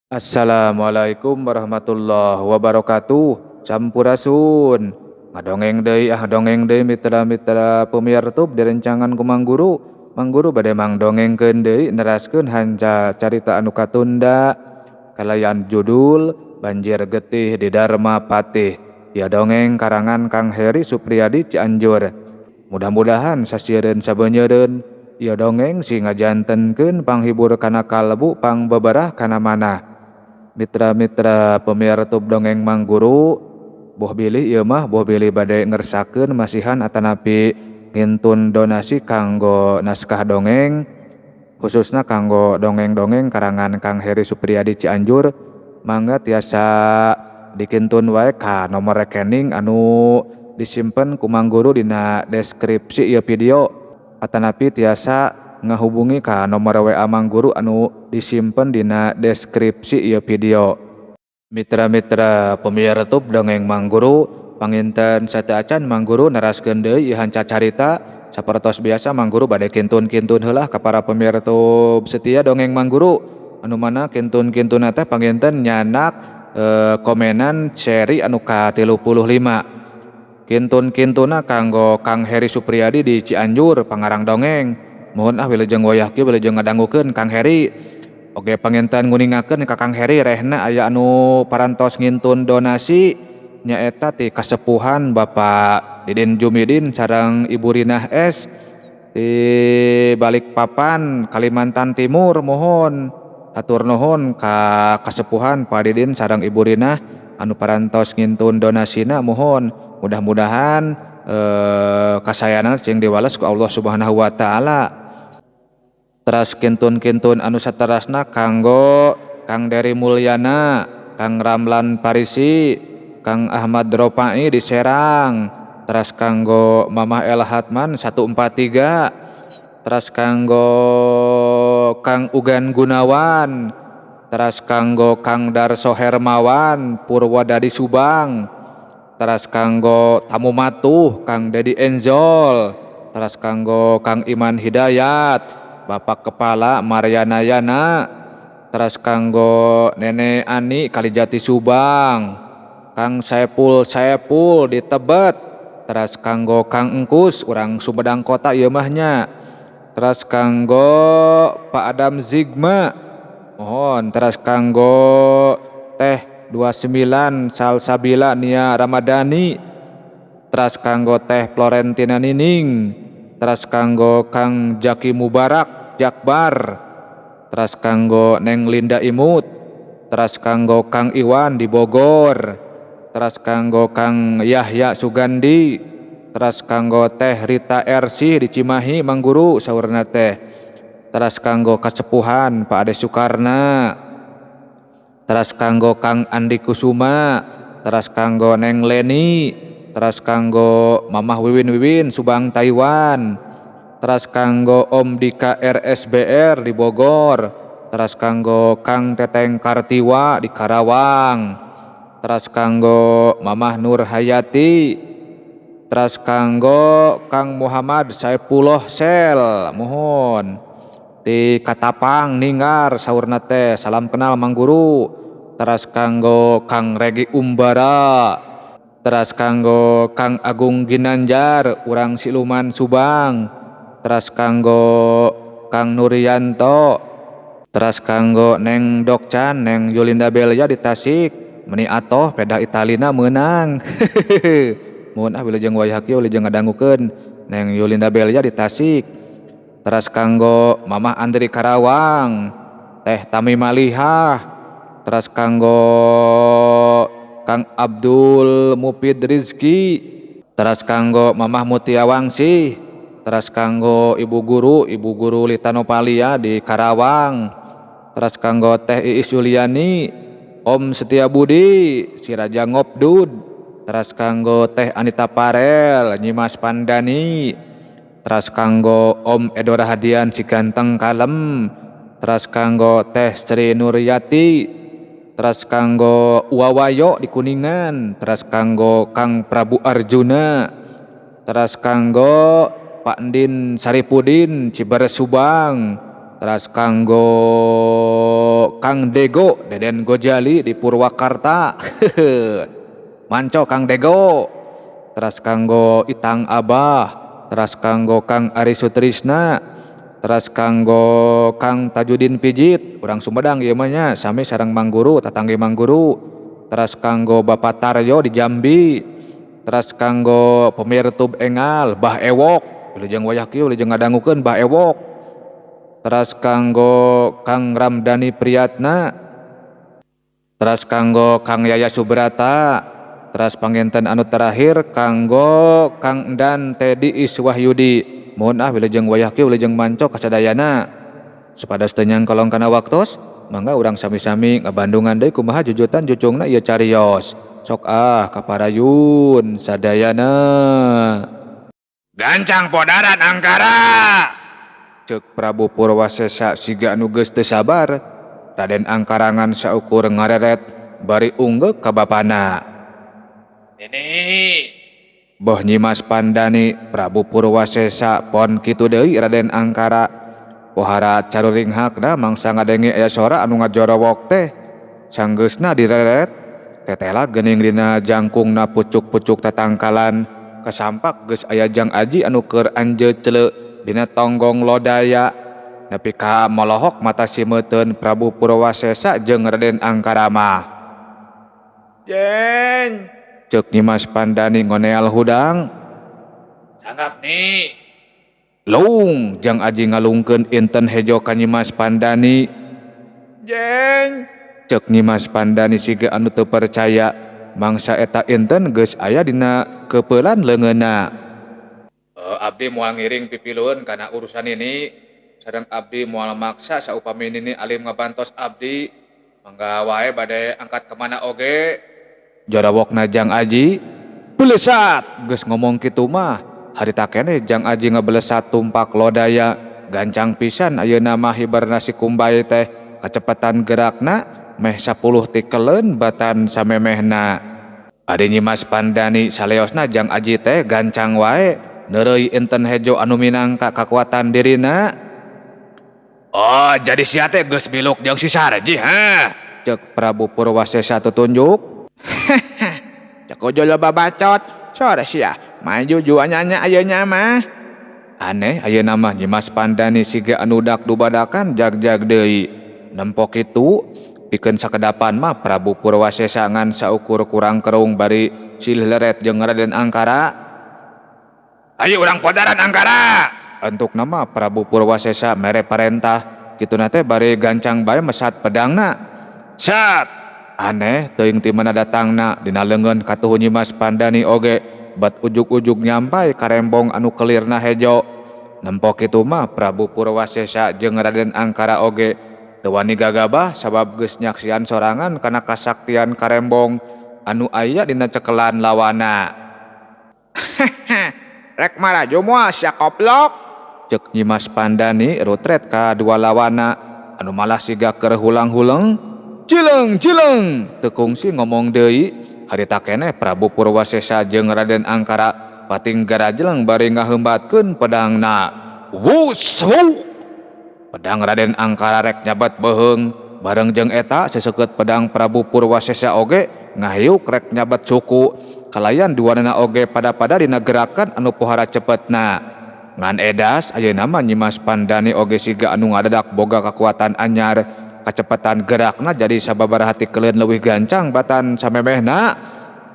Assalamualaikum warahmatullahi wabarakatuh. Sampurasun. Ngadongeng deui ah dongeng deui mitra-mitra pemiar tub direncangan ku Mang Guru. Mang Guru bade mangdongengkeun deui neraskeun hanca carita anu katunda kalayan judul Banjir Getih di Dharma Patih. Ieu dongeng karangan Kang Heri Supriyadi Cianjur. Mudah-mudahan sasiereun sabeunyereun ieu dongeng sing ngajantenkeun panghibur kana kalbu pangbeberah kana manah. Mitra-mitra pemiar tub dongeng Mang Guru, boh bilih ieu mah boh bilih bade ngersakeun masihan atanapi ngintun donasi kanggo naskah dongeng, khususna kanggo dongeng-dongeng karangan Kang Heri Supriyadi Cianjur, mangga tiasa dikintun wae ka nomor rekening anu disimpen ku Mang Guru dina deskripsi ieu video, atanapi tiasa ngahubungi ka nomor WA Mang Guru anu disimpen dina deskripsi ieu video. Mitra-mitra pemiar tub dongeng Mang Guru, panginten sateuacan Mang Guru neraskeun deui ieu hanca carita. Sapertos biasa Mang Guru bade kintun-kintun heula ka para pemiar tub setia dongeng Mang Guru, anu mana kintun-kintunna teh panginten nyanak komenan seri anu ka-35. Kintun-kintuna kanggo Kang Heri Supriyadi di Cianjur pangarang dongeng. Mohon ah wilujeng wayah kieu wilujeng ngadangukeun Kang Heri. Oge panginten nguningakeun ka Kang Heri rehna aya anu parantos ngintun donasi nyaeta ti kasepuhan Bapak Didin Jumidin sareng Ibu Rinah S di Balikpapan Kalimantan Timur. Mohon hatur nuhun ka kasepuhan Pak Didin sareng Ibu Rinah anu parantos ngintun donasina. Mohon mudah-mudahan kasayanan sing diwales ku Allah Subhanahu wa taala. Teras kintun-kintun anu saterasna kanggo Kang Dery Mulyana, Kang Ramlan Parisi, Kang Ahmad Ropai di Serang, teras kanggo Mamah El Hatman 143, teras kanggo Kang Ugan Gunawan, teras kanggo Kang Darso Hermawan Purwadadi Subang, teras kanggo Tamu Matuh Kang Dedi Enzol, teras kanggo Kang Iman Hidayat, Bapak Kepala Mariana Yana, teras kanggo Nenek Ani Kalijati Subang, Kang Saepul Saepul di Tebet, teras kanggo Kang Engkus urang Sumedang Kota ieu mah nya, teras kanggo Pak Adam Zigma, mohon teras kanggo Teh 29 Salsabila Nia Ramadhani, teras kanggo Teh Florentina Nining, teras kanggo Kang Jaki Mubarak Jakbar, teras kanggo Neng Linda Imut, teras kanggo Kang Iwan di Bogor, teras kanggo Kang Yahya Sugandi, teras kanggo Teh Rita RC di Cimahi Mang Guru saurna teh, teras kanggo kasepuhan Pak Ade Sukarna, teras kanggo Kang Andi Kusuma, teras kanggo Neng Leni, teras kanggo Mamah Wiwin Wiwin Subang Taiwan, teras kanggo Om Dika RSBR di Bogor, teras kanggo Kang Teteng Kartiwa di Karawang, teras kanggo Mamah Nur Hayati, teras kanggo Kang Muhammad Saepullah Sel, mohon di Katapang Ninggar saurna teh, salam kenal Mang Guru, teras kanggo Kang Regi Umbara, teras kanggo Kang Agung Ginanjar urang Siluman Subang, teras kanggo Kang Nurianto, teras kanggo Neng Dokcan Neng Yulinda Belia di Tasik, meni atoh pedah Italina meunang. Mohon ah wilujeng wayah kieu wilujeng ngadangukeun Neng Yulinda Belia di Tasik, teras kanggo Mamah Andri Karawang, Teh Tami Malihah, teras kanggo Kang Abdul Mufid Rizki, teras kanggo Mamah Mutia Wangsih, teras kanggo Ibu Guru Lita Nopalia di Karawang, teras kanggo Teh Iis Yuliani, Om Setia Budi, si Raja Ngopdud, teras kanggo Teh Anita Parel, Nyimas Pandani, teras kanggo Om Edo Rahadian si ganteng kalem, teras kanggo Teh Sri Nuryati, teras kanggo Wawayo di Kuningan, teras kanggo Kang Prabu Arjuna, teras kanggo Pak Ndin Saripudin Ciberes Subang, Teras kanggo Kang Dego Deden Gojali di Purwakarta. Manco Kang Dego. Teras kanggo Itang Abah, teras kanggo Kang Ari Sutrisna, teras kanggo Kang Tajudin Pijit, urang Sumedang ieu mah nya, sami sareng Mang Guru, tatanggi Mang Guru. Teras kanggo Bapak Taryo di Jambi, teras kanggo pemirtub engal Bah Ewok, wilujeng wayah kieu wilujeng ngadangukeun Bah Ewok. Teras kanggo Kang Ramdhani Priyatna, teras kanggo Kang Yaya Subrata, teras panginten anu terakhir kanggo Kang Dan Tedi Iswahyudi. Mohon ah wilujeng wayah kieu wilujeng manco kasadayana. Supados teu nyangkolong kana waktos, mangga urang sami-sami ngabandungan deui kumaha jujutan jucungna ieu carios. Sok ah kaparayun sadayana. Gancang podaran Angkara. Ceuk Prabu Purwasesa siga anu geus teu sabar. Raden Angkara ngan saukur ngareret bari unggeuk ka bapana. Nini. Boh Nyimas Pandani Prabu Purwasesa pon kitu deui Raden Angkara. Pohara caruringhakna mangsa ngadenge aya sora anu ngajorowok teh. Sanggeusna direret tetela geuning dina jangkungna pucuk-pucuk tatangkalan. Kasampak geus aya Jang Aji anu keur anjeucleu dina tonggong lodaya. Nepi ka molohok mata simeuteun Prabu Purwasesa jeung Raden Angkara mah. Jen, ceuk Nyimas Pandani ngoneal hudang. Sanggap ni. Lung, Jang Aji ngalungkeun inten hejo ka Nyimas Pandani. Jen, ceuk Nyimas Pandani siga anu teu percaya mangsa eta inten geus aya dina keupelan leungeunna. Abdi moal ngiring pipilueun kana urusan ini. Sareng abdi moal maksa saupami nini alim ngabantos abdi. Mangga wae bade angkat kemana oge. Jarawokna Jang Aji belesat geus ngomong kitu mah. Harita keneh Jang Aji ngabelesat tumpak lodaya. Gancang pisan ayeuna mah hibarna si Kumbay teh. Kacepetan gerakna meh 10 tikeleun batan samemehna. Ari Nyimas Pandani saleosna Jang Aji teh gancang wae neureuy inten hejo anu minangka kakuatan dirina. Oh, jadi sia teh geus biluk jeung si Sarji ha? Ceuk Prabu Purwasesa tutunjuk. Cek ojo loba bacot, sore sia maju juanya ayeuna mah. Aneh ayeuna mah Nyimas Pandani siga anu dak dubadakan jag-jag deui. Nempo kitu pikeun sakedapan mah Prabu Purwasesa ngan saukur kurang kerung bari silih leret jeung Raden Angkara. Ayo urang podaran Angkara. Entukna mah Prabu Purwasesa mere parentah kituna teh bari gancang bae mesat pedangna. Sat. Aneh teuing ti mana datangna dina leungeun katuhu Nyimas Pandani oge bat ujug-ujug nyampai karembong anu kelirna hejo. Nempo kitu mah Prabu Purwasesa jeung Raden Angkara oge teu wani gagabah sabab geus nyaksian sorangan kana kasaktian karembong anu aya dina cekelan lawana. Rek maraju moal sia koplok. Ceuk Nyimas Pandani rutret ka dua lawana anu malah siga keur hulang-huleng. Cileng cileng teu kungsi ngomong deui. Harita keneh Prabu Purwasesa jeung Raden Angkara pating garajeleng bari ngaheumbatkeun pedangna. Wus wu. Pedang Raden Angkara rek nyabat beuheung bareng jeung eta seseukeut pedang Prabu Purwasesa oge ngahiuk rek nyabat suku. Kalayan duanana oge pada-pada dina gerakan anu pohara cepetna. Ngan edas ayeuna mah Nyimas Pandani oge siga anu ngadadak boga kakuatan anyar. Kacepetan gerakna jadi sababaraha tikeleun leuwih gancang batan samemehna.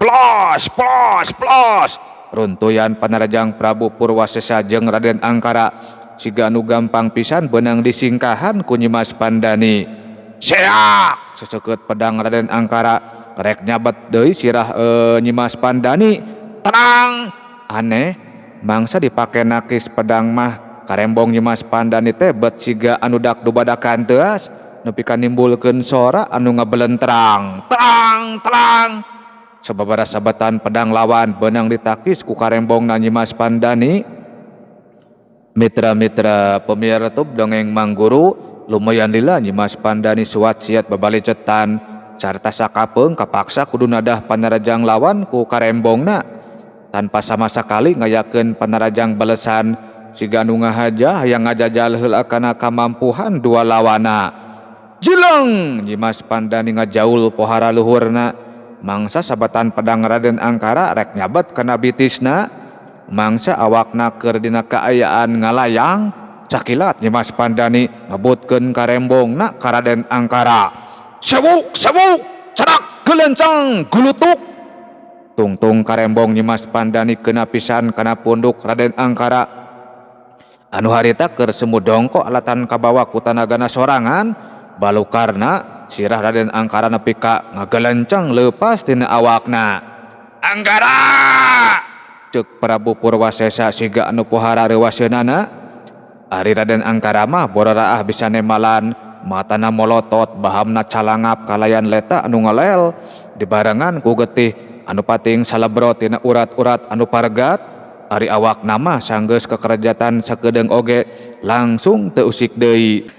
Plos plos plos. Runtuyan panarajang Prabu Purwasesa jeung Raden Angkara siga anu gampang pisan beunang disingkahan ku Nyimas Pandani. Seak seseukeut pedang Raden Angkara rek nyabat deui sirah Nyimas Pandani. Tenang. Aneh mangsa dipake nakis pedang mah karembong Nyimas Pandani teh bet siga anu dak dubadakan teuas nepi ka nimbulkeun sora anu ngabelentrang. Terang terang. Sababaraha sabetan pedang lawan beunang ditakis ku karembongna Nyimas Pandani. Mitra-mitra pemirsa dongeng Mang Guru lumayan lila Nyimas Pandani suat siat babalicetan carta sakapeung kapaksa kudu nadah panarajang lawan ku karembongna tanpa sama sakali ngayakeun panarajang balesan. siga anu ngahaja hayang ngajajal heula kana kamampuhan dua lawana. Jeleng Nyimas Pandani ngajaul pohara luhurna mangsa sabatan pedang Raden Angkara rek nyabet kana bitisna mangsa awakna keur dina kaayaan ngalayang cakilat Nyimas Pandani ngebutkeun karembongna ka Raden Angkara. Sewuk sewuk cerak gelencang gulutuk tungtung karembong Nyimas Pandani kena pisan kana punduk Raden Angkara anu harita keur semu dongko alatan kabawa ku tanagana sorangan balukarna sirah Raden Angkara nepi ka ngagelencang leupas tina awakna. Angkara ceuk Prabu Purwasesa siga anu pohara reuwaseunana. Ari Raden Angkara mah boraraah bisa nemalan matana molotot bahamna calangap kalayan leta anu ngelel dibarengan ku getih anu pating salebro tina urat-urat anu paregat. Ari awakna mah sanggeus kekerjatan sakedeung oge langsung teu usik deui.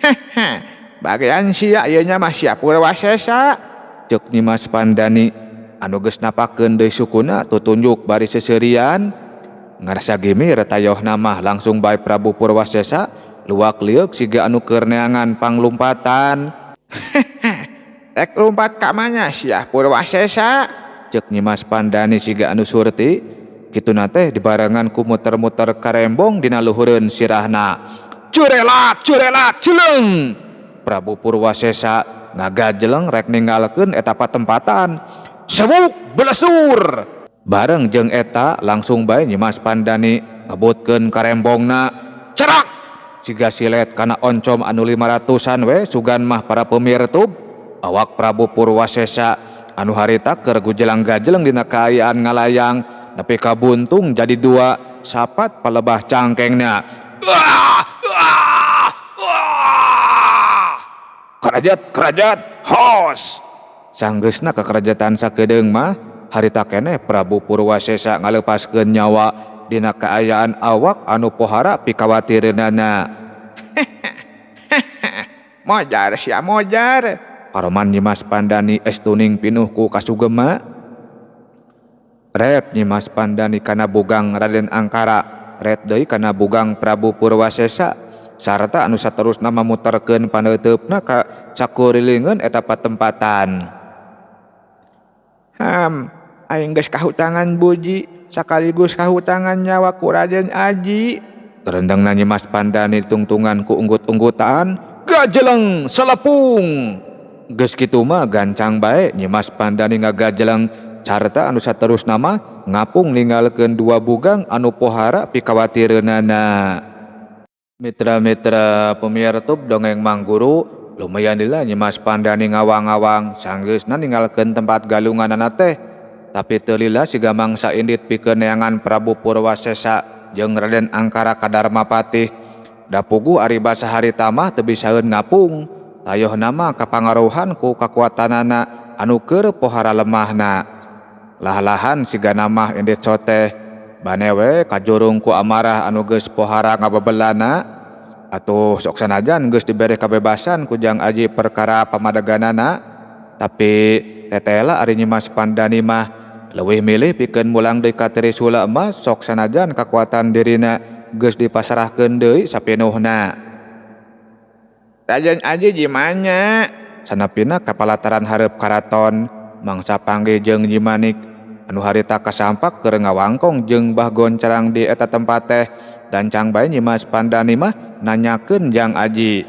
Bagian sia ieu nya mah sia Purwasesa ceuk Nyimas Pandani anu geus napakeun deui sukuna tutunjuk bari seuseurian. Ngarasa gimir tayohna mah langsung bae Prabu Purwasesa luak lieuk siga anu keur neangan panglumpatan. Rek lumpat ka mana sia Purwasesa ceuk Nyimas Pandani siga anu surti. Kituna teh dibarengan ku muter-muter karembong dina luhureun sirahna. Curelat curelat jeleng Prabu Purwasesa ngagajeleng rek ninggalkeun eta patempatan. Sewuk belesur bareng jeung eta langsung bae Nyimas Pandani ngebutkeun karembongna cerak siga silet kana oncom anu 500-an we sugan mah para pemirtub. Awak Prabu Purwasesa anu harita keur gujelang-gajeleng dina kaayaan ngalayang nepi ka buntung jadi dua sapat palebah cangkengna. Kerajat kerajat hos sanggeusna kakerajatan sakedeung mah harita keneh Prabu Purwasesa ngalepaskeun nyawa dina kaayaan awak anu pohara pikawatireunana. Mojar sia mojar paroman Nyimas Pandani estuning pinuh ku kasugema. Ret Nyimas Pandani kana bugang Raden Angkara ret deui kana bugang Prabu Purwasesa sarta anu saterusna mamuterkeun paneuteupna ka sakurilingeun eta patempatan. Aing geus kahutangan buji sakaligus kahutangan nyawa ku Raden Aji. Terendengna Nyimas Pandani tungtungan ku unggut-unggutan gajeleng salepung. Geus kitu mah gancang bae Nyimas Pandani ngagajeleng carta anu saterusna mah ngapung ninggalkeun dua bugang anu pohara pikawatireunana. Mitra-mitra pemirtub dongeng Mangguru lumayan lila Nyimas Pandani ngawang-awang sanggeusna ninggalkeun tempat galunganana teh. Tapi teu lila siga mangsa indit pikeun neangan Prabu Purwasesa jeung Raden Angkara Kadarmapatih. Da puguh ari basa harita mah teu bisaeun ngapung. Tayohna mah kapangaruhan ku kakuatanana anu keur pohara lemahna. Lah-lahan siga mah indit soteh bane we kajurung ku amarah anu geus pohara ngabebelana. Atuh sok sanajan geus dibere kabebasan ku Jang Aji perkara pamadeganana, tapi tetela ari Nyimas Pandani mah leuwih milih pikeun mulang deui ka Trisula emas sok sanajan kakuatan dirina geus dipasrahkeun deui sapinuhna. Raden Aji jimanya sanapina kapalataran hareup karaton mangsa panggih jeung Nyi Manik anu harita kasampak keur ngawangkong jeung Bah Goncerang di eta tempat teh. Gancang bae Nyimas Pandani mah nanyakeun Jang Aji.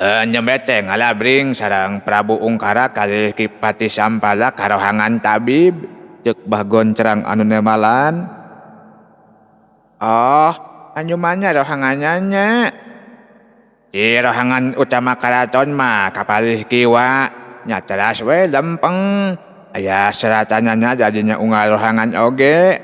Nyembe teh ngalabring sareng Prabu Ungkara kalih Ki Patih Sampala karohangan tabib ceuk Bah Goncerang anu nemalan. Oh, anu mana rohangannya nya? Di rohangan utama karaton mah kapalih kiwa nya teras we lempeng. Aya seratannya jadinya unggal rohangan oge.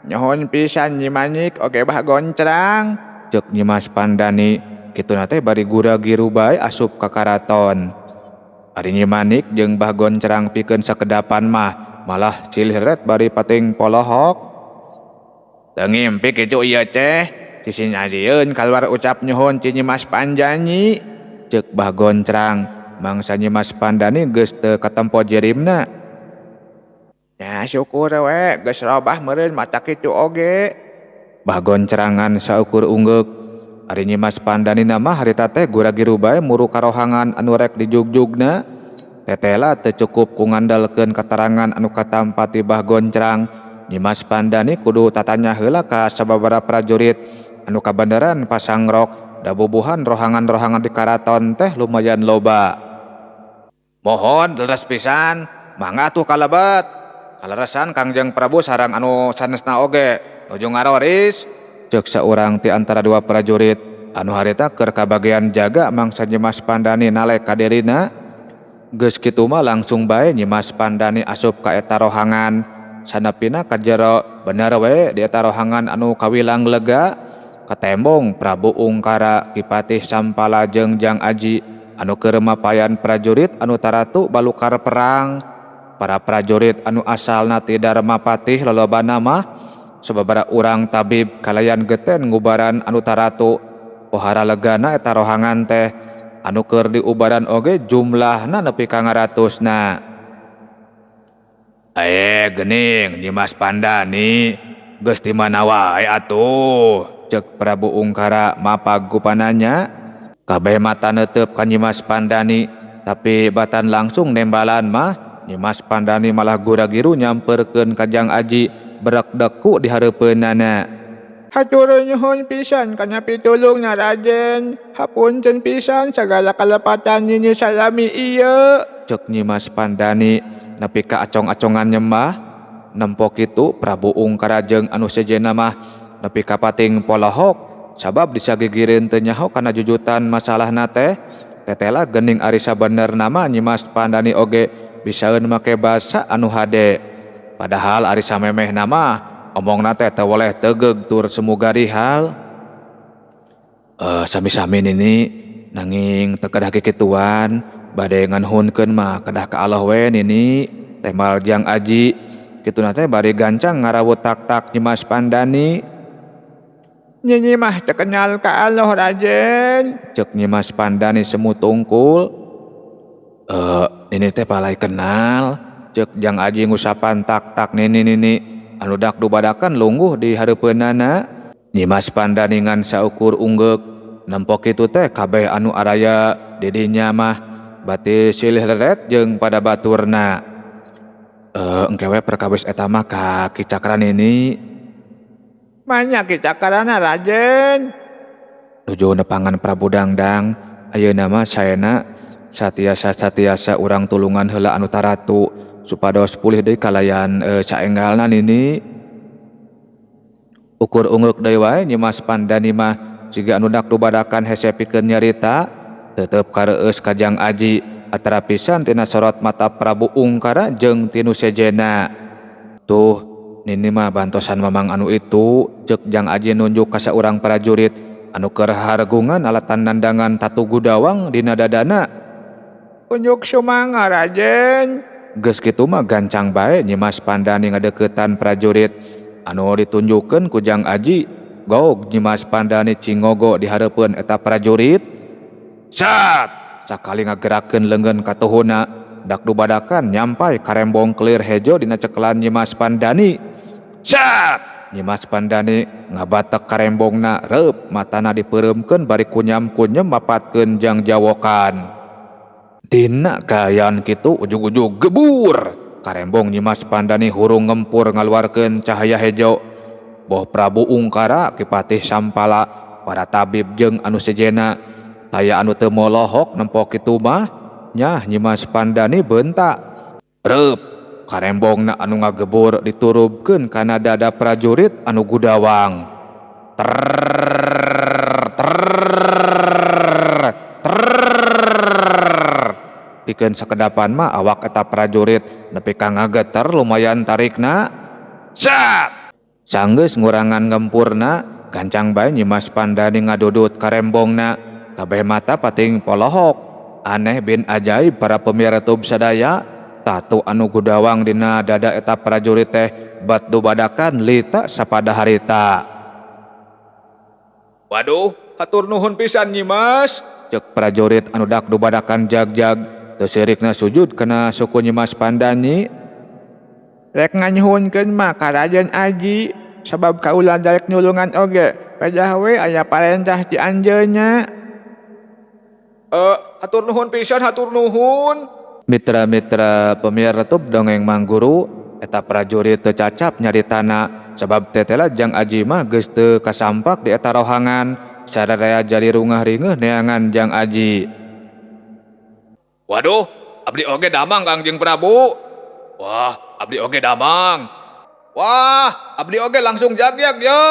Nyuhun pisan Nyi Manik oge Bah Goncerang ceuk Nyimas Pandani. Kituna teh bari gura-giru bae asup ka karaton. Ari Nyi Manik jeung Bah Goncerang pikeun sakedapan mah malah cilihret bari pating polohok. Teu ngimpi kitu ieu teh sisi nyajieun kaluar ucap nyuhun ti Nyimas Pandani ceuk Bah Goncerang. Mangsa Nyimas Pandani geus teu katempo jirimna. Ya syukur we geus robah meureun mata kitu oge. Bah Goncrangan saukur unggeuk. Ari Nyimas Pandani mah harita teh gura-giru bae muru karohangan anu rek dijugjugna. Tetela teu cukup ku ngandalkeun katarangan anu katampa ti Bah Goncrang. Nyimas Pandani kudu tatanya heula ka sababaraha prajurit anu kabeneran pasangrok da bubuhan rohangan-rohangan di karaton teh lumayan loba. Mohon leres pisan, mangga atuh kalebet. Kaleresan Kangjeng Prabu sareng anu sanesna oge nuju ngaroris. Ceuk saurang ti antara dua prajurit anu harita keur kabagean jaga mangsa Nyimas Pandani nalek ka dirina. Geus kitu mah langsung bae Nyimas Pandani asup ka eta rohangan. Sanepina ka jero bener we di eta rohangan anu kawilang lega. Katembong Prabu Ungkara, Ki Patih Sampala jeung Jang Aji anu keur mapayan prajurit anu taratu balukar perang. Para prajurit anu asalna ti Darmapatih lolobana mah sababaraha urang tabib kalayan geten ngubaran anu taratu. Pohara legana eta rohangan teh anu keur diubaran oge jumlahna nepi ka ngaratusna. Gening Nyimas Pandani geus di mana wae atuh, ceuk Prabu Ungkara mapag kupananya. Kabeh mata netep ka Nyimas Pandani, tapi batan langsung nembalan mah Nyimas Pandani malah gura-giru nyamperkeun ka Jang Aji berak deku di hareupeunana. Hatur nuhun pisan kana pitulungna Raden. Hapunten pisan sagala kalepatan nini salami ieu, ceuk Nyimas Pandani nepi ka acong-acongan nyembah. Nempo kitu Prabu Ungkara jeung anu sejenna mah nepi ka pating polohok sabab disagigireun teu nyaho kana jujutan masalahna teh. Tetela geuning ari sabenerna mah Nyimas Pandani oge bisaeun make basa anu hade. Padahal ari samemehna mah omongna teh teu weleh tegeug tur semuga rihal. Sami-sami nini nanging teu kedah kikituan, bade nganuhunkeun mah kedah ka Allah we nini, tembal Jang Aji. Kituna teh bari gancang ngarawut tak-tak Nyimas Pandani. Nini mah teu kenal ka Allah Raden, ceuk Nyimas Pandani semu tungkul. Nini teh palai kenal, ceuk Jang Aji ngusapan tak-tak nini-nini anu dak dubadakan lungguh di hareupeunana. Nyimas Pandani ngan saukur unggeuk. Nempo kitu teh kabeh anu araya di dinya mah bati silih leret jeung pada baturna. Engke we perkawis eta mah ka Ki Cakra nini. Manya Ki Cakrana Raden? Nuju nepangan Prabu Dangdang, ayeuna mah saena satiasa-satiasa urang tulungan heula anu taratu supados pulih deui kalayan saenggalna nini. Ukur ungeuk deui wae Nyimas Pandani mah siga anu dak dubadakan hese pikeun nyarita, tetep kareueus ka Jang Aji atara pisan tina sorot mata Prabu Ungkara jeung tinu sejenna. Tuh nini mah bantosan mamang anu itu, ceuk Jang Aji nunjuk ka saurang prajurit anu keur hargungan alatan nandangan tatu gudawang dina dadana. Unjuk sumanga Raden. Geus kitu mah gancang bae Nyimas Pandani ngadeukeutan prajurit anu ditunjukkeun ku Jang Aji. Gog Nyimas Pandani cingogo di hareupeun eta prajurit. Sat! Sakali ngagerakeun leungeun katuhuna dak dubadakan nyampai karembong kelir hejo dina cekelan Nyimas Pandani. Sat! Nyimas Pandani ngabatek karembongna reup matana dipeureumkeun bari kunyam-kunyem mapatkeun jang jawokan. Dina kaayaan kitu ujug-ujug gebur karembong Nyimas Pandani hurung ngempur ngaluarkeun cahaya hejo. Boh Prabu Ungkara, Ki Patih Sampala, para tabib jeung anu sejenna taya anu teu molohok nempo kitu mah nyah Nyimas Pandani bentak. Reup karembongna anu ngagebur diturubkeun kana dada prajurit anu gudawang. Trrrr, trrrr, trrrr. Pikeun sakedapan mah awak eta prajurit nepi ka ngageter lumayan tarikna. Sat! Sanggeus ngurangan ngempurna, gancang bae Nyimas Pandani ngadudut karembongna. Kabeh mata pating polohok. Aneh bin ajaib para pemirsa tub sadaya, tatu anu gudawang dina dada eta prajurit teh bat dubadakan lita sapada harita. Waduh, hatur nuhun pisan Nyimas, ceuk prajurit anu dak dubadakan jag-jag teu sirikna sujud kana suku Nyimas Pandani. Rek nganyuhunkeun mah ka Raden Aji, Sabab kaula daek nyulungan oge pedah we aya parentah ti anjeunna. Hatur nuhun pisan, hatur nuhun. Mitra-mitra pemirsa tub dongeng Mangguru eta prajurit teu cacap nyaritana sabab tetela Jang Aji mah geus teu kasampak di eta rohangan sararea jadi rungah ringeuh neangan Jang Aji. Waduh, abdi oge damang Kangjeng Prabu. Wah, abdi oge damang. Wah, abdi oge langsung jagyak ye.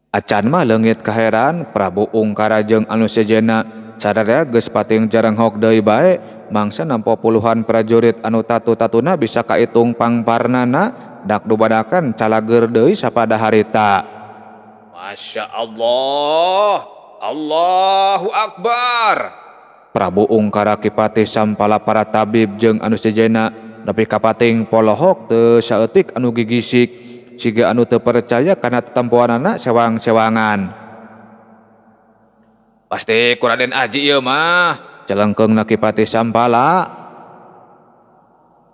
Acan mah leungit kaheran Prabu Ungkara jeung anu sejenna sararea geus pating jarenghok deui bae mangsa nampo puluhan prajurit anu tatu-tatuna bisa kaitung pangparnana dak dubadakan calageur deui sapada harita. Masya Allah, Allahu Akbar. Prabu Ungkara Kipati sampala para tabib jeung anu sejenna nepi kapating polohok teu saeutik anu gigisik siga anu teu percaya kana tetempoanana sewang-sewangan. Pasti ku Raden Aji ieu mah, celengkeungna Kipati sampala.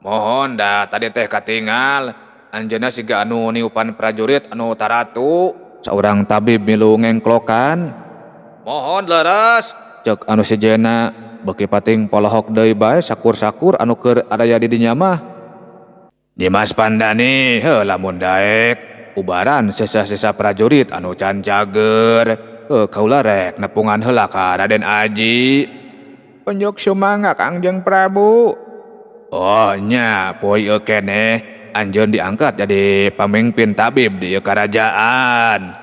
Mohon da tadi teh katingal anjeunna siga anu niupan prajurit anu taratu. Saurang tabib milu ngengklokan. Mohon leres, cek anu sejenna beki pating polohok deui bae sakur-sakur anu keur araya di dinya mah. Nyimas Pandani heuh lamun daek ubaran sesa-sesa prajurit anu can cager. Heuh kaula rek nepungan heula ka Raden Aji. Unjuk sumangga Kangjeng Prabu. Oh nya poe ieu keneh anjeun diangkat jadi pamimpin tabib di ieu karajaan.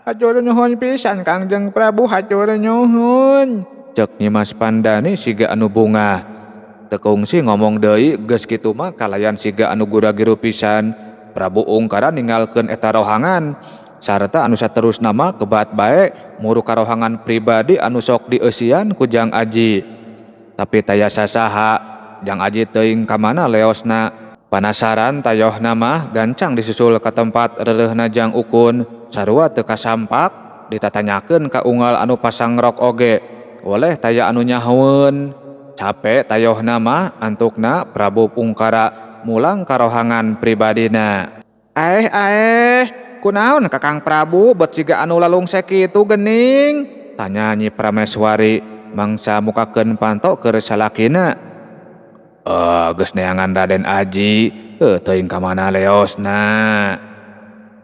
Hatur nuhun pisan Kangjeng Prabu, hatur nuhun. Cek Nyimas Pandani siga anu bungah. Teu kungsi ngomong deui geus kitu mah kalayan siga anu gura-giru pisan. Prabu Ungkara ninggalkeun eta rohangan sarta anu saterusna mah kebat bae muru karohangan pribadi anu sok dieusian ku Jang Aji. Tapi taya sasaha Jang Aji teuing ka mana leosna. Panasaran tayohna mah gancang disusul ka tempat reureuhna Jang Ukun sarua teu kasampak ditatanyakeun ka unggal anu pasang rok oge. Oleh taya anu nyahoeun. Capek tayohna mah antukna Prabu Ungkara mulang karohangan pribadina. Aeh aeh, kunaon Kakang Prabu bet siga anu lalungse kitu geuning? Tanya Nyi Prameswari mangsa mukakeun panto keur salakina. Geus neangan Raden Aji, teuing ka mana leosna.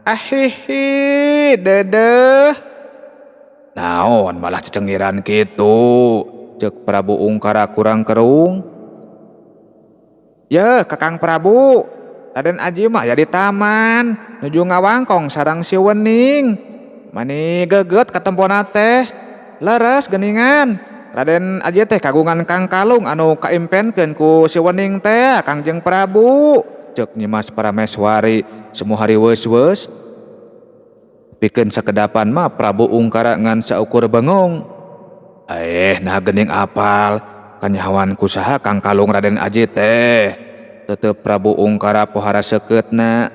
Ahihi, dedeh. Naon malah cecengiran kitu, cek Prabu Ungkara kurang kerung. Ye, Kakang Prabu, Raden Aji mah ya di taman, nuju ngawangkong sareng si Wening. Mani geget katempona teh, leres geuningan. Raden Aji teh kagungan kang kalung anu kaimpenkeun ku si Wening teh Kangjeng Prabu, cek Nyimas Prameswari semua hari weus-weus. Pikeun sakedapan mah Prabu Ungkara ngan saukur bengong. Nah geuning apal kanyahoan kusaha kang kalung Raden Aji teh. Tetep Prabu Ungkara pohara sekeutna.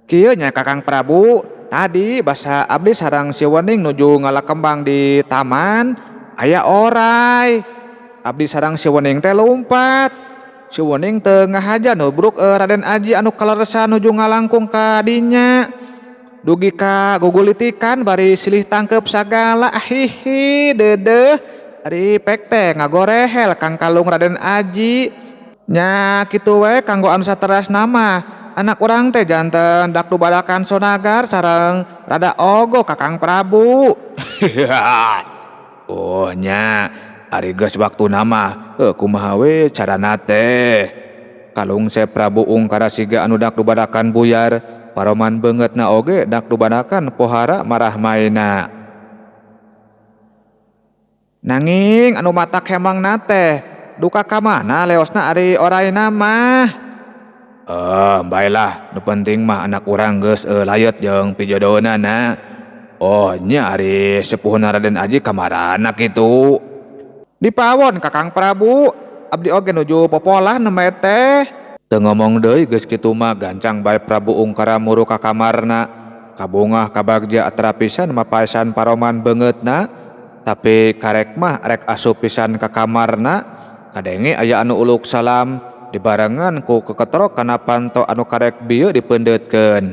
Kieu nya Kakang Prabu, tadi basa abdi sareng si Wening nuju ngalakembang di taman, aya orai. Abdi sareng si Wening teh lumpat. Si Wening teu ngahaja nubruk Raden Aji anu kaleresan nuju ngalangkung ka dinya. Dugi ka gugulitikan bari silih tangkep sagala. Ahihi dedeh. Ari pek teh ngagorehel kang kalung Raden Aji. Nya kitu we kanggo anu saterasna mah. Anak urang teh janten dak dubadakan sonagar sareng rada ogo Kakang Prabu. Oh nya ari geus waktuna mah kumaha we carana teh. Kalung se Prabu Ungkara siga anu dak dubadakan buyar, paroman beungeutna oge dak dubadakan pohara marah maena. Nanging anu matak hemangna teh duka ka mana leosna ari oraina mah. Baelah, nu penting mah anak urang geus layet jeung pijodohna. Oh nya ari sepuhna Raden Aji kamarana kitu. Di pawon Kakang Prabu, abdi oge nuju popolah nembe teh. Teu ngomong deui geus kitu mah gancang bae Prabu Ungkara muru ka kamarna. Kabungah kabagja atra pisan mapaesan paroman beungeutna, tapi karek mah rek asup pisan ka kamarna. Kadenge aya anu uluk salam dibarengan ku keketrok kana panto anu karek bieu dipeundeutkeun.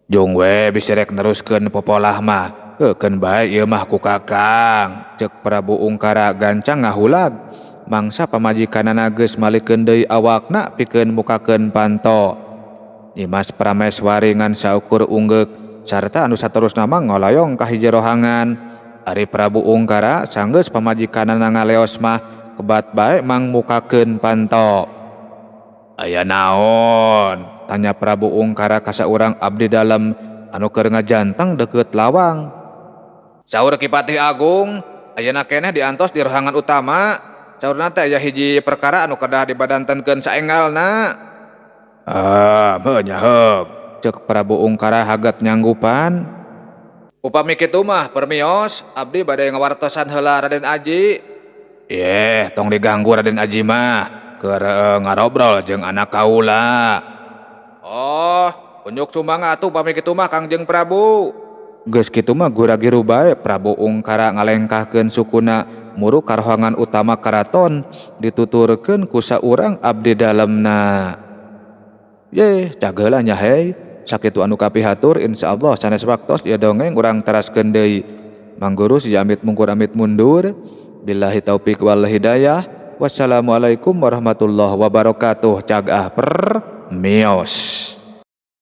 Jung we bisi rek neruskeun popolah mah, heukeun bae ieu mah ku Kakang, ceuk Prabu Ungkara gancang ngahulag. Mangsa pamajikanana geus malikeun deui awakna pikeun mukakeun panto. Nyimas Prameswari ngan saukur unggeuk sarta anu saterusna mah ngoloyong ka hiji rohangan. Ari Prabu Ungkara sanggeus pamajikanana ngaleos mah kebat bae mangmukakeun panto. Aya naon? Tanya Prabu Ungkara ka saurang abdi dalem anu keur ngajanteng deukeut lawang. Saur Ki Patih Agung, ayeuna keneh diantos di rohangan utama. Saurna teh aya hiji perkara anu kedah dibadantenkeun saenggalna. Ah, heuh nya heug, ceuk Prabu Ungkara haget nyanggupan. Upami kitu mah permios, abdi bade ngawartosan heula Raden Aji. Yeh, tong diganggu Raden Aji mah. Keur ngarobrol jeung anak kaula. Oh, unjuk sumangga atuh pami kitu mah Kangjeng Prabu. Geus kitu mah gura-giru bae Prabu Ungkara ngalengkahkeun sukuna muru ka rohangan utama karaton dituturkeun ku saurang abdi dalemna. Yeh, cageula nya hei. Sakitu anu kapihatur insyaallah sanes waktos ieu dongeng urang teraskeun deui. Mangguru si amit mungkur amit mundur. Billahi taufik wal hidayah. Wassalamualaikum warahmatullahi wabarakatuh. Cagah per mios.